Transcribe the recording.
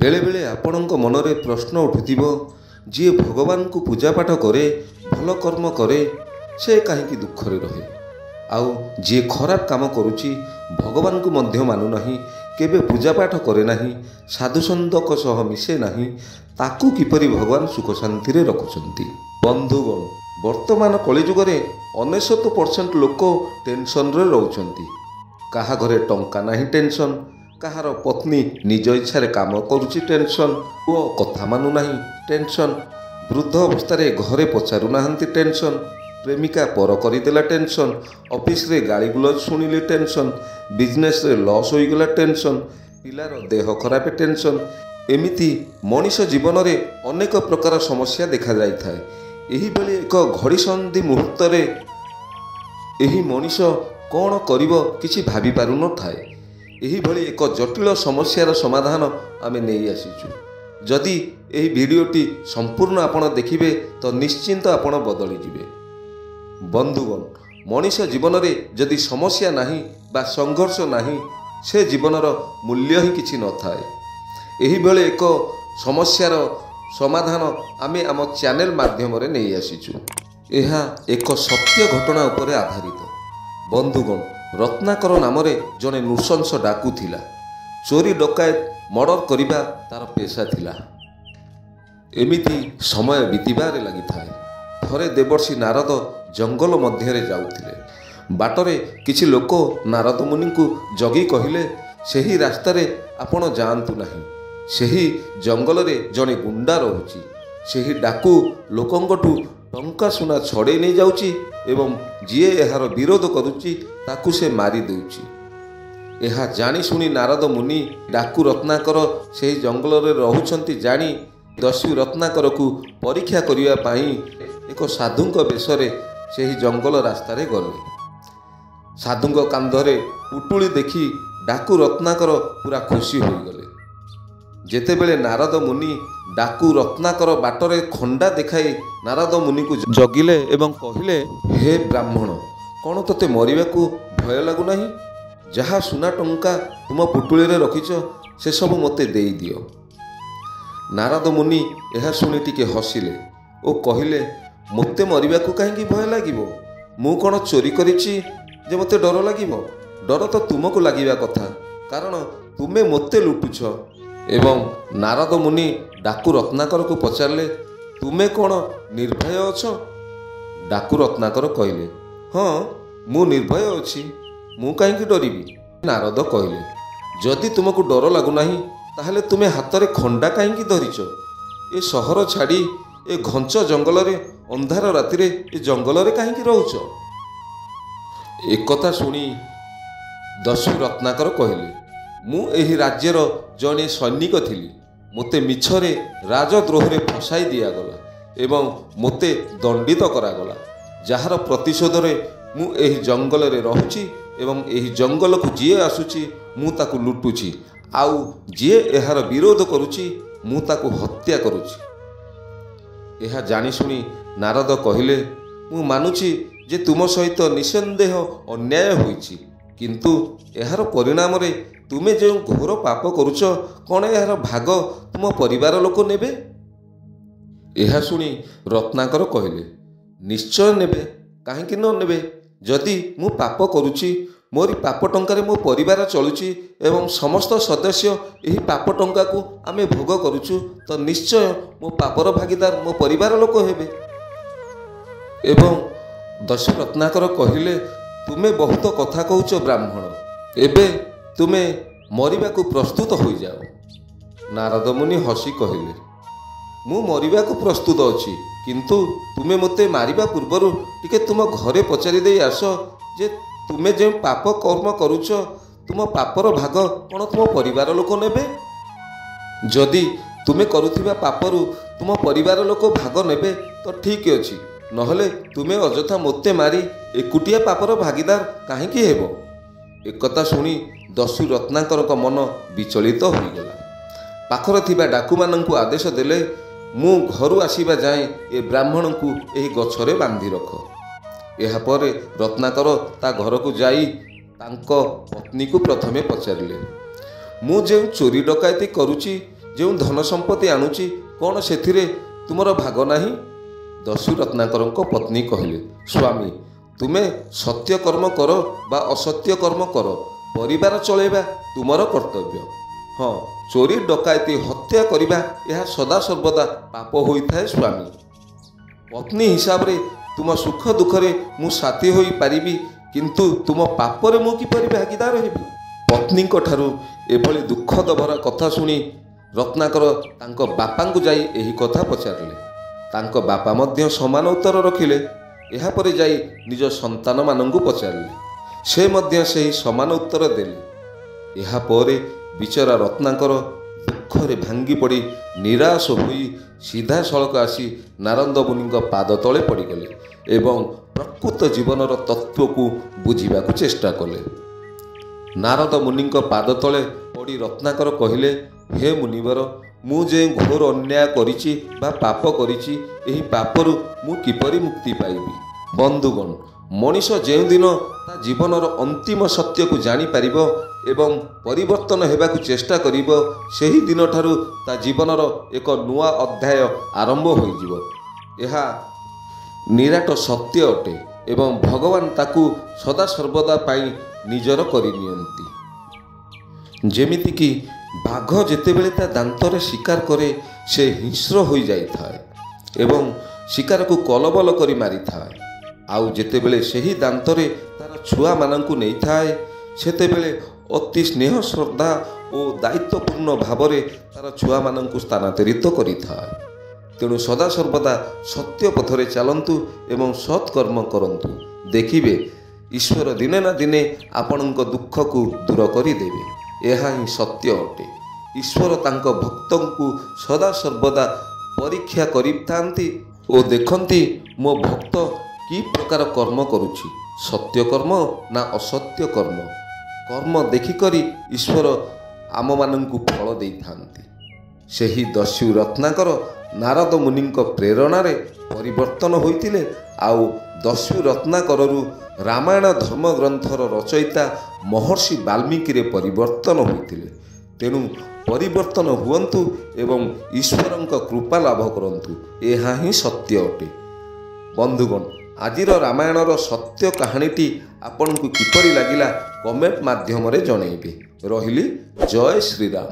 ବେଳେବେଳେ ଆପଣଙ୍କ ମନରେ ପ୍ରଶ୍ନ ଉଠୁଥିବ, ଯିଏ ଭଗବାନଙ୍କୁ ପୂଜାପାଠ କରେ, ଭଲ କର୍ମ କରେ, ସେ କାହିଁକି ଦୁଃଖରେ ରହେ? ଆଉ ଯିଏ ଖରାପ କାମ କରୁଛି, ଭଗବାନଙ୍କୁ ମଧ୍ୟ ମାନୁନାହିଁ, କେବେ ପୂଜାପାଠ କରେ ନାହିଁ, ସାଧୁସନ୍ଥଙ୍କ ସହ ମିଶେ ନାହିଁ, ତାକୁ କିପରି ଭଗବାନ ସୁଖ ଶାନ୍ତିରେ ରଖୁଛନ୍ତି? ବନ୍ଧୁଗଣ, ବର୍ତ୍ତମାନ କଳିଯୁଗରେ 99% ଲୋକ ଟେନସନରେ ରହୁଛନ୍ତି। କାହା ଘରେ ଟଙ୍କା ନାହିଁ ଟେନସନ୍, କାହାର ପତ୍ନୀ ନିଜ ଇଚ୍ଛାରେ କାମ କରୁଛି ଟେନସନ୍, ପୁଅ କଥା ମାନୁନାହିଁ ଟେନସନ୍, ବୃଦ୍ଧ ଅବସ୍ଥାରେ ଘରେ ପଚାରୁନାହାନ୍ତି ଟେନସନ୍, ପ୍ରେମିକା ପର କରିଦେଲା ଟେନସନ୍, ଅଫିସରେ ଗାଳିଗୁଲଜ ଶୁଣିଲେ ଟେନସନ୍, ବିଜନେସରେ ଲସ୍ ହୋଇଗଲା ଟେନସନ୍, ପିଲାର ଦେହ ଖରାପ ଟେନସନ୍। ଏମିତି ମଣିଷ ଜୀବନରେ ଅନେକ ପ୍ରକାର ସମସ୍ୟା ଦେଖାଯାଇଥାଏ। ଏହିଭଳି ଏକ ଘଡ଼ିସନ୍ଧି ମୁହୂର୍ତ୍ତରେ ଏହି ମଣିଷ କ'ଣ କରିବ କିଛି ଭାବି ପାରୁନଥାଏ। ଏହିଭଳି ଏକ ଜଟିଳ ସମସ୍ୟାର ସମାଧାନ ଆମେ ନେଇ ଆସିଛୁ। ଯଦି ଏହି ଭିଡ଼ିଓଟି ସମ୍ପୂର୍ଣ୍ଣ ଆପଣ ଦେଖିବେ ତ ନିଶ୍ଚିନ୍ତ ଆପଣ ବଦଳିଯିବେ। ବନ୍ଧୁଗଣ, ମଣିଷ ଜୀବନରେ ଯଦି ସମସ୍ୟା ନାହିଁ ବା ସଂଘର୍ଷ ନାହିଁ, ସେ ଜୀବନର ମୂଲ୍ୟ ହିଁ କିଛି ନଥାଏ। ଏହିଭଳି ଏକ ସମସ୍ୟାର ସମାଧାନ ଆମେ ଆମ ଚ୍ୟାନେଲ ମାଧ୍ୟମରେ ନେଇ ଆସିଛୁ। ଏହା ଏକ ସତ୍ୟ ଘଟଣା ଉପରେ ଆଧାରିତ। ବନ୍ଧୁଗଣ, ରତ୍ନାକର ନାମରେ ଜଣେ ନୃଶଂସ ଡାକୁ ଥିଲା। ଚୋରି, ଡକାୟତ, ମର୍ଡର କରିବା ତାର ପେଶା ଥିଲା। ଏମିତି ସମୟ ବିତିବାରେ ଲାଗିଥାଏ। ଥରେ ଦେବର୍ଷି ନାରଦ ଜଙ୍ଗଲ ମଧ୍ୟରେ ଯାଉଥିଲେ। ବାଟରେ କିଛି ଲୋକ ନାରଦ ମୁନିଙ୍କୁ ଜଗି କହିଲେ, ସେହି ରାସ୍ତାରେ ଆପଣ ଯାଆନ୍ତୁ ନାହିଁ, ସେହି ଜଙ୍ଗଲରେ ଜଣେ ଗୁଣ୍ଡା ରହୁଛି। ସେହି ଡାକୁ ଲୋକଙ୍କଠୁ ଟଙ୍କା ସୁନା ଛଡ଼େଇ ନେଇଯାଉଛି ଏବଂ ଯିଏ ଏହାର ବିରୋଧ କରୁଛି ତାକୁ ସେ ମାରି ଦେଉଛି। ଏହା ଜାଣିଶୁଣି ନାରଦ ମୁନି ଡାକୁ ରତ୍ନାକର ସେହି ଜଙ୍ଗଲରେ ରହୁଛନ୍ତି ଜାଣି ଦସ୍ୟୁ ରତ୍ନାକରକୁ ପରୀକ୍ଷା କରିବା ପାଇଁ ଏକ ସାଧୁଙ୍କ ବେଶରେ ସେହି ଜଙ୍ଗଲ ରାସ୍ତାରେ ଗଲେ। ସାଧୁଙ୍କ କାନ୍ଧରେ ପୁଟୁଳି ଦେଖି ଡାକୁ ରତ୍ନାକର ପୁରା ଖୁସି ହୋଇଗଲେ। ଯେତେବେଳେ ନାରଦ ମୁନି ଡାକୁ ରତ୍ନାକର ବାଟରେ ଖଣ୍ଡା ଦେଖାଇ ନାରଦ ମୁନିକୁ ଜଗିଲେ ଏବଂ କହିଲେ, ହେ ବ୍ରାହ୍ମଣ, କ'ଣ ତୋତେ ମରିବାକୁ ଭୟ ଲାଗୁନାହିଁ? ଯାହା ସୁନା ଟଙ୍କା ତୁମ ପୁଟୁଳିରେ ରଖିଛ ସେସବୁ ମୋତେ ଦେଇଦିଅ। ନାରଦ ମୁନି ଏହା ଶୁଣି ଟିକେ ହସିଲେ ଓ କହିଲେ, ମୋତେ ମରିବାକୁ କାହିଁକି ଭୟ ଲାଗିବ? ମୁଁ କ'ଣ ଚୋରି କରିଛି ଯେ ମୋତେ ଡର ଲାଗିବ? ଡର ତ ତୁମକୁ ଲାଗିବା କଥା, କାରଣ ତୁମେ ମୋତେ ଲୁଟୁଛ। ଏବଂ ନାରଦ ମୁନି ଡାକୁ ରତ୍ନାକରକୁ ପଚାରିଲେ, ତୁମେ କ'ଣ ନିର୍ଭୟ ଅଛ? ଡାକୁ ରତ୍ନାକର କହିଲେ, ହଁ, ମୁଁ ନିର୍ଭୟ ଅଛି, ମୁଁ କାହିଁକି ଡରିବି? ନାରଦ କହିଲେ, ଯଦି ତୁମକୁ ଡର ଲାଗୁନାହିଁ ତାହେଲେ ତୁମେ ହାତରେ ଖଣ୍ଡା କାହିଁକି ଧରିଛ? ଏ ସହର ଛାଡ଼ି ଏ ଘଞ୍ଚ ଜଙ୍ଗଲରେ ଅନ୍ଧାର ରାତିରେ ଏ ଜଙ୍ଗଲରେ କାହିଁକି ରହୁଛ? ଏକଥା ଶୁଣି ଦସ୍ୟୁ ରତ୍ନାକର କହିଲେ, ମୁଁ ଏହି ରାଜ୍ୟର ଜଣେ ସୈନିକ ଥିଲି। ମୋତେ ମିଛରେ ରାଜଦ୍ରୋହରେ ଫସାଇ ଦିଆଗଲା ଏବଂ ମୋତେ ଦଣ୍ଡିତ କରାଗଲା, ଯାହାର ପ୍ରତିଶୋଧରେ ମୁଁ ଏହି ଜଙ୍ଗଲରେ ରହୁଛି ଏବଂ ଏହି ଜଙ୍ଗଲକୁ ଯିଏ ଆସୁଛି ମୁଁ ତାକୁ ଲୁଟୁଛି, ଆଉ ଯିଏ ଏହାର ବିରୋଧ କରୁଛି ମୁଁ ତାକୁ ହତ୍ୟା କରୁଛି। ଏହା ଜାଣିଶୁଣି ନାରଦ କହିଲେ, ମୁଁ ମାନୁଛି ଯେ ତୁମ ସହିତ ନିଃସନ୍ଦେହ ଅନ୍ୟାୟ ହୋଇଛି, କିନ୍ତୁ ଏହାର ପରିଣାମରେ ତୁମେ ଯେଉଁ ଘୋର ପାପ କରୁଛ, କ'ଣ ଏହାର ଭାଗ ତୁମ ପରିବାର ଲୋକ ନେବେ? ଏହା ଶୁଣି ରତ୍ନାକର କହିଲେ, ନିଶ୍ଚୟ ନେବେ, କାହିଁକି ନ ନେବେ? ଯଦି ମୁଁ ପାପ କରୁଛି, ମୋରି ପାପ ଟଙ୍କାରେ ମୋ ପରିବାର ଚଳୁଛି ଏବଂ ସମସ୍ତ ସଦସ୍ୟ ଏହି ପାପ ଟଙ୍କାକୁ ଆମେ ଭୋଗ କରୁଛୁ, ତ ନିଶ୍ଚୟ ମୋ ପାପର ଭାଗିଦାର ମୋ ପରିବାର ଲୋକ ହେବେ। ଏବଂ ଦସ୍ୟୁ ରତ୍ନାକର କହିଲେ, ତୁମେ ବହୁତ କଥା କହୁଛ ବ୍ରାହ୍ମଣ, ଏବେ ତୁମେ ମରିବାକୁ ପ୍ରସ୍ତୁତ ହୋଇଯାଅ। ନାରଦ ମୁନି ହସି କହିଲେ, ମୁଁ ମରିବାକୁ ପ୍ରସ୍ତୁତ ଅଛି, କିନ୍ତୁ ତୁମେ ମୋତେ ମାରିବା ପୂର୍ବରୁ ଟିକେ ତୁମ ଘରେ ପଚାରି ଦେଇ ଆସ ଯେ ତୁମେ ଯେଉଁ ପାପ କର୍ମ କରୁଛ ତୁମ ପାପର ଭାଗ କ'ଣ ତୁମ ପରିବାର ଲୋକ ନେବେ? ଯଦି ତୁମେ କରୁଥିବା ପାପରୁ ତୁମ ପରିବାର ଲୋକ ଭାଗ ନେବେ ତ ଠିକ୍ ଅଛି, ନହେଲେ ତୁମେ ଅଯଥା ମୋତେ ମାରି ଏକୁଟିଆ ପାପର ଭାଗିଦାର କାହିଁକି ହେବ? ଏକଥା ଶୁଣି ଦସ୍ୟୁ ରତ୍ନାକରଙ୍କ ମନ ବିଚଳିତ ହୋଇଗଲା। ପାଖରେ ଥିବା ଡାକୁମାନଙ୍କୁ ଆଦେଶ ଦେଲେ, ମୁଁ ଘରୁ ଆସିବା ଯାଏଁ ଏ ବ୍ରାହ୍ମଣଙ୍କୁ ଏହି ଗଛରେ ବାନ୍ଧି ରଖ। ଏହାପରେ ରତ୍ନାକର ତା ଘରକୁ ଯାଇ ତାଙ୍କ ପତ୍ନୀକୁ ପ୍ରଥମେ ପଚାରିଲେ, ମୁଁ ଯେଉଁ ଚୋରି ଡକାୟତି କରୁଛି ଯେଉଁ ଧନ ସମ୍ପତ୍ତି ଆଣୁଛି, କ'ଣ ସେଥିରେ ତୁମର ଭାଗ ନାହିଁ? ଦସ୍ୟୁ ରତ୍ନାକରଙ୍କ ପତ୍ନୀ କହିଲେ, ସ୍ୱାମୀ, ତୁମେ ସତ୍ୟ କର୍ମ କର ବା ଅସତ୍ୟ କର୍ମ କର, ପରିବାର ଚଳାଇବା ତୁମର କର୍ତ୍ତବ୍ୟ। ହଁ, ଚୋରି, ଡକାୟତି, ହତ୍ୟା କରିବା ଏହା ସଦାସର୍ବଦା ପାପ ହୋଇଥାଏ ସ୍ୱାମୀ। ପତ୍ନୀ ହିସାବରେ ତୁମ ସୁଖ ଦୁଃଖରେ ମୁଁ ସାଥୀ ହୋଇପାରିବି, କିନ୍ତୁ ତୁମ ପାପରେ ମୁଁ କିପରି ଭାଗିଦାର ହେବି? ପତ୍ନୀଙ୍କ ଠାରୁ ଏଭଳି ଦୁଃଖଦ ଭରା କଥା ଶୁଣି ରତ୍ନାକର ତାଙ୍କ ବାପାଙ୍କୁ ଯାଇ ଏହି କଥା ପଚାରିଲେ। ତାଙ୍କ ବାପା ମଧ୍ୟ ସମାନ ଉତ୍ତର ରଖିଲେ। ଏହାପରେ ଯାଇ ନିଜ ସନ୍ତାନମାନଙ୍କୁ ପଚାରିଲେ, ସେ ମଧ୍ୟ ସେହି ସମାନ ଉତ୍ତର ଦେଲେ। ଏହାପରେ ବିଚରା ରତ୍ନାକର ଦୁଃଖରେ ଭାଙ୍ଗି ପଡ଼ି ନିରାଶ ହୋଇ ସିଧାସଳଖ ଆସି ନାରଦ ମୁନିଙ୍କ ପାଦ ତଳେ ପଡ଼ିଗଲେ ଏବଂ ପ୍ରକୃତ ଜୀବନର ତତ୍ତ୍ୱକୁ ବୁଝିବାକୁ ଚେଷ୍ଟା କଲେ। ନାରଦ ମୁନିଙ୍କ ପାଦ ତଳେ ପଡ଼ି ରତ୍ନାକର କହିଲେ, ହେ ମୁନିବର, ମୁଁ ଯେଉଁ ଘୋର ଅନ୍ୟାୟ କରିଛି ବା ପାପ କରିଛି, ଏହି ପାପରୁ ମୁଁ କିପରି ମୁକ୍ତି ପାଇବି? ବନ୍ଧୁଗଣ, ମଣିଷ ଯେଉଁଦିନ ତା ଜୀବନର ଅନ୍ତିମ ସତ୍ୟକୁ ଜାଣିପାରିବ ଏବଂ ପରିବର୍ତ୍ତନ ହେବାକୁ ଚେଷ୍ଟା କରିବ, ସେହି ଦିନଠାରୁ ତା ଜୀବନର ଏକ ନୂଆ ଅଧ୍ୟାୟ ଆରମ୍ଭ ହୋଇଯିବ। ଏହା ନିରାଟ ସତ୍ୟ ଅଟେ ଏବଂ ଭଗବାନ ତାକୁ ସଦାସର୍ବଦା ପାଇଁ ନିଜର କରିନିଅନ୍ତି। ଯେମିତିକି ବାଘ ଯେତେବେଳେ ତା ଦାନ୍ତରେ ଶିକାର କରେ, ସେ ହିଂସ୍ର ହୋଇଯାଇଥାଏ ଏବଂ ଶିକାରକୁ କଲବଲ କରି ମାରିଥାଏ। ଆଉ ଯେତେବେଳେ ସେହି ଦାନ୍ତରେ ତାର ଛୁଆମାନଙ୍କୁ ନେଇଥାଏ, ସେତେବେଳେ ଅତି ସ୍ନେହ, ଶ୍ରଦ୍ଧା ଓ ଦାୟିତ୍ୱପୂର୍ଣ୍ଣ ଭାବରେ ତାର ଛୁଆମାନଙ୍କୁ ସ୍ଥାନାନ୍ତରିତ କରିଥାଏ। ତେଣୁ ସଦାସର୍ବଦା ସତ୍ୟ ପଥରେ ଚାଲନ୍ତୁ ଏବଂ ସତ୍କର୍ମ କରନ୍ତୁ। ଦେଖିବେ, ଈଶ୍ୱର ଦିନେ ନା ଦିନେ ଆପଣଙ୍କ ଦୁଃଖକୁ ଦୂର କରିଦେବେ। ଏହା ହିଁ ସତ୍ୟ ଅଟେ। ଈଶ୍ୱର ତାଙ୍କ ଭକ୍ତଙ୍କୁ ସଦାସର୍ବଦା ପରୀକ୍ଷା କରିଥାନ୍ତି ଓ ଦେଖନ୍ତି ମୋ ଭକ୍ତ କି ପ୍ରକାର କର୍ମ କରୁଛି, ସତ୍ୟ କର୍ମ ନା ଅସତ୍ୟ କର୍ମ। କର୍ମ ଦେଖିକରି ଈଶ୍ୱର ଆମମାନଙ୍କୁ ଫଳ ଦେଇଥାନ୍ତି। ସେହି ଦସ୍ୟୁ ରତ୍ନାକର ନାରଦ ମୁନିଙ୍କ ପ୍ରେରଣାରେ ପରିବର୍ତ୍ତନ ହୋଇଥିଲେ, ଆଉ ଦସ୍ୟୁ ରତ୍ନାକରରୁ ରାମାୟଣ ଧର୍ମଗ୍ରନ୍ଥର ରଚୟିତା ମହର୍ଷି ବାଲ୍ମୀକିରେ ପରିବର୍ତ୍ତନ ହୋଇଥିଲେ। ତେଣୁ ପରିବର୍ତ୍ତନ ହୁଅନ୍ତୁ ଏବଂ ଈଶ୍ୱରଙ୍କ କୃପା ଲାଭ କରନ୍ତୁ, ଏହା ହିଁ ସତ୍ୟ ଅଟେ। ବନ୍ଧୁଗଣ, ଆଜିର ରାମାୟଣର ସତ୍ୟ କାହାଣୀଟି ଆପଣଙ୍କୁ କିପରି ଲାଗିଲା, କମେଣ୍ଟ ମାଧ୍ୟମରେ ଜଣାଇବେ। ରହିଲି, ଜୟ ଶ୍ରୀରାମ।